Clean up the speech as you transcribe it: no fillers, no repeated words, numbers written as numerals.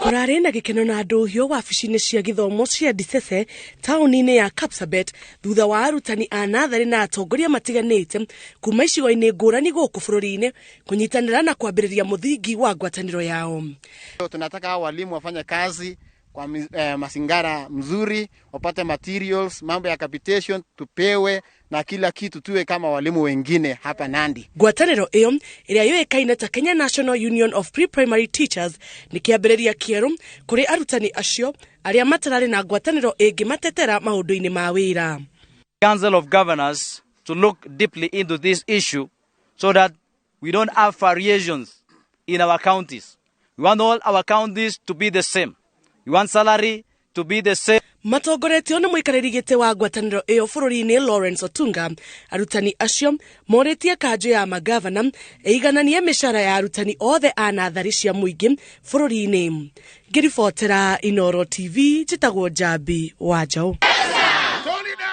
Kũrarĩ na gĩkeno na ndũhio wabici-inĩ cia gĩthomo cia Disese taũni-inĩ ya Kapsabet thutha wa arutani a natharĩ na atongoria matiganĩte kuma icigo-inĩ ngũrani gũkũ bũrũri-inĩ kũnyitanĩra na kwambĩrĩria mũthingi wa ngwatanĩro yao. Tunataka hao walimu wafanye kazi kwa mazingara mzuri, wapate materials, mambo ya capitation tupewe na kila kitu, tuwe kama walimu wengine hapa Nandi. Ngwatanĩro ĩyo ĩrĩa yũĩkaine ta Kenya National Union of Pre-Primary Teachers nĩ kĩambĩrĩria kĩerũ kũrĩ arutani acio arĩa matararĩ na ngwatanĩro ĩngĩmatetera maũndũ-inĩ ma wĩra. Council of Governors to look deeply into this issue so that we don't have variations in our counties. We want all our counties to be the same. We want salary to be the same. Matongoretio nĩ mũikarĩri gĩtĩ wa ngwatanĩro ĩyo bũrũri-inĩ Lawrence Otunga, arutani acio morĩtie kanjũ ya magavana ĩigananie mĩcara ya arutani othe a natharĩ cia mũingĩ bũrũri-inĩ. Ngĩribotera Inooro TV, njĩtagwo Njambi wa Njaũ.